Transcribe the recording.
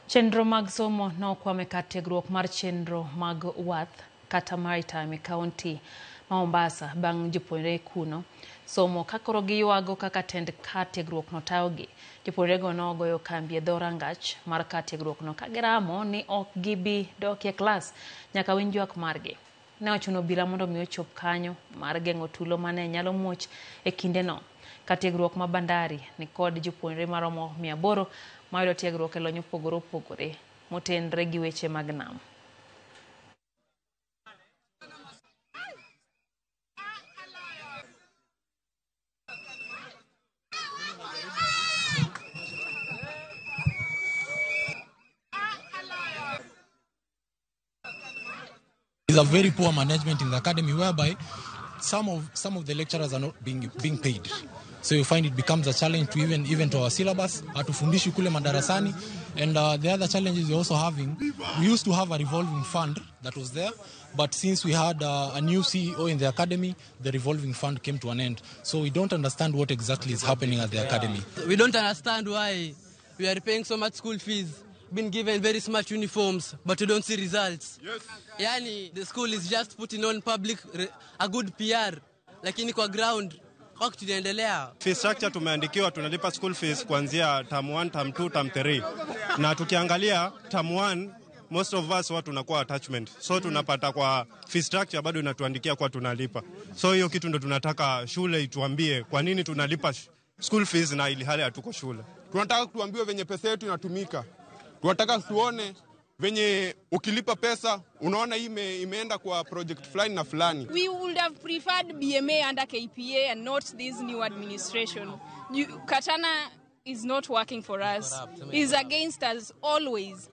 Chenro mag somo nokwame kar tiegruok mar chenro mag wath kata maritime e kaunti ma Mombasa bang' jopuonjre kuno somo ka koro giywago kaka tend kar tiegruok no tayogi. Jopuonjrego nogoyo kambi e dho rangach mar kar tiegruokno ka giramo ni ok gibi dok e klas nyaka winj ywak margi. Ne ochuno obila mondo mi ochop kanyo mar geng'o tulo mane nyalo muoch e kindeno. Kar tiegruok ma Bandari nikod jopuonjre maromo 800 mayudo tiegruok e lony mopogore opogore motenre gi weche mag nam. Is a very poor management in the academy whereby some of the lecturers are not being paid. So you find it becomes a challenge to even to our syllabus, hatufundishi kule madarasani. And the other challenges we're also having, we used to have a revolving fund that was there, but since we had a new CEO in the academy, the revolving fund came to an end. So we don't understand what exactly is happening at the academy. We don't understand why we are paying so much school fees, been given very smart uniforms, but we don't see results. Yes. Yani, the school is just putting on public a good PR, lakini kwa ground kwa tunaendelea. Fee structure tumeandikiwa tunalipa school fees kuanzia term 1, term 2, term 3. Na tukiangalia term 1, most of us watu tunakuwa attachment. So tunapata kwa fee structure bado inatuandikia kwa tunalipa. So hiyo kitu ndo tunataka shule ituambie kwa nini tunalipa school fees na ili hali hatuko shule. Tunataka tuambiwe venye pesa yetu inatumika. Tunataka tuone venye ukilipa pesa unaona hii imeenda kwa project fulani na fulani. We would have preferred BMA under KPA and not this new administration. Katana is not working for us. He's against us always.